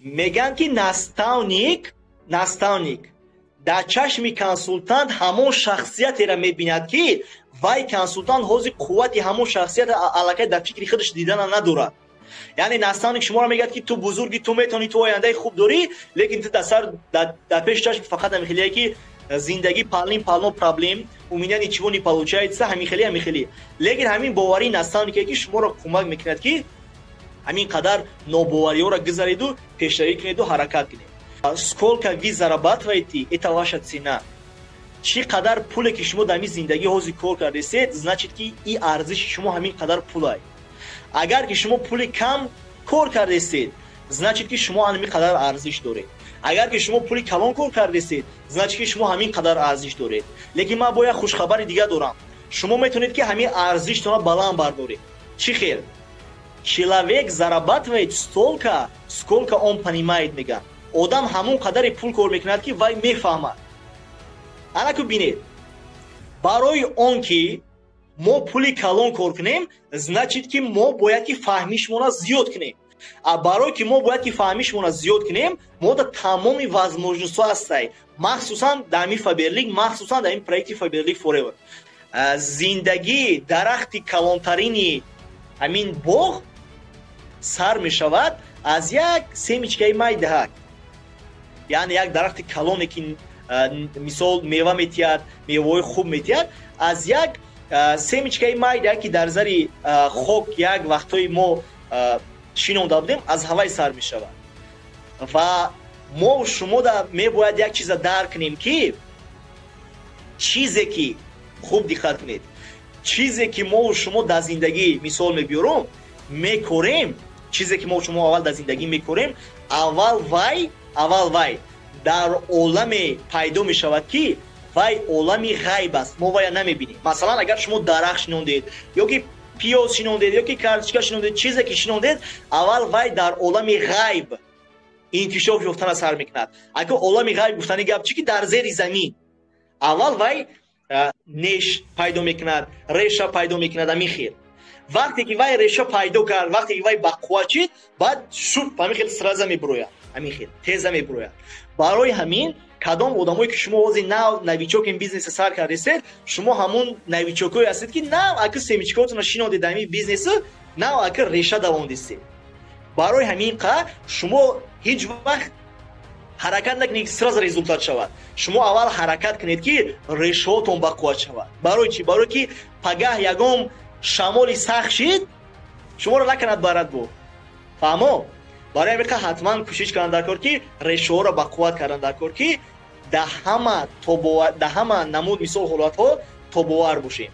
Мегӯянд, ки наставник дар чашми консултант ҳамон шахсиятеро мебинад, ки вай консултант ҳозир қуввати ҳамон шахсиятро аллакай дар фикри худаш дидана надорад. Яъне наставник шуморо мегӯяд, ки ту бузургӣ, ту метавонӣ, ту ояндаи хуб дорӣ, лекин ту дар сар, дар пеши чашм фақат ҳамин ки зиндагӣ полным полно проблем, у меня ничего не получается, ҳамин хеле, ҳамин хеле. Лекин ҳамин боварии наставнике, ки шуморо кӯмак мекунад, ки ҳамин қадар нобовариҳоро гузареду, пешравӣ кунеду, ҳаракат кунед. Сколько вы зарабатываете, это ваша цена. Чӣ қадар пуле ки шумо дар ҳамин зиндагӣ ҳозир кор кардесед, значит, ки и арзиши шумо ҳамин қадар пулай. Агар ки шумо пули кам кор кардесед, значит, ки шумо ҳамин қадар арзиш доред. Агар ки шумо пули калон кор кардесед, значит, ки шумо ҳамин қадар арзиш доред. Лекин ман бо як хушхабари дига дорам: шумо метавонед, ки ҳамин арзиштонро баланд бардоред. Чӣ хел? Человек зарабатывает столько, сколько он понимает, мегӯянд. Одам ҳамон қадаре пул кор мекунад, ки вай мефаҳмад. Анаку бинед, барои он ки мо пули калон кор кунем, значит, ки мо бояд ки фаҳмишмонро зиёд кунем. А барое ки мо бояд ки фаҳмишмонро зиёд кунем, мо да тамоми возможность ҳо ҳастай, махсусан дар ҳамин Фаберлик, махсусан дар ҳамин проекти Фаберлик Форевер. Зиндагӣ, дарахти калонтарини ҳамин боғ сар мешавад аз як семечка и майдаҳак. Яъне як дарахти калоне, ки, мисол, мева метиҳад, меваҳои хуб метиҳад, аз як семечка и майда, ки дар зари хок як вақтҳои мо шинонда будем, аз ҳавай сар мешавад. Ва мо шумо да мебояд як чиза дарк кунем, ки чизе ки, хуб диққат кунед, чизе ки мо шумо дар зиндагӣ, мисол мебиёрам, мекорем, чизе ки мо шумо аввал дар зиндагӣ мекорем, аввал вай дар оламе пайдо мешавад, ки вай олами ғайб аст, мо вая намебинем. Масалан, агар шумо дарахт шинондед ё ки пиёз шинондед ё ки картошка шинондед, чизе ки шинондед, аввал вай дар олами ғайб инкишоф ёфтана сар мекунад. Ака, олами ғайб гуфтани гап чи? Ки дар зери замин аввал вай неш пайдо мекунад, реша пайдо мекунад. Ҳамин хел, вақте ки вай реша пайдо кард, вақте ки вай бақувват шид, баъд шуд, ҳамин хел сразу мебурояд, ҳамин хел теза мебурояд. Барои ҳамин кадом одамое ки шумо ҳозир нав новичок ин бизнеса сар кардесед, шумо ҳамун новичок ое ҳастед, ки нав ака семечка отонро шинодед дар ҳамин бизнесу, нав ака реша давондистед. Барои ҳамин қа шумо ҳеҷ вақт ҳаракат накунед, ки сразу результат шавад. Шумо аввал ҳаракат кунед, ки решаотон бақувват шавад. Барои чӣ? Барое ки пагаҳ ягон шамоли сахт шид, шуморо накунад барад бо. Фаҳмо? Барои ҳамин қа ҳатман кӯшиш кардан дар кор, ки решаҳоро бақувват кардан дар кор, ки дар ҳама намуд, мисол, ҳолатҳо тобовар бошем.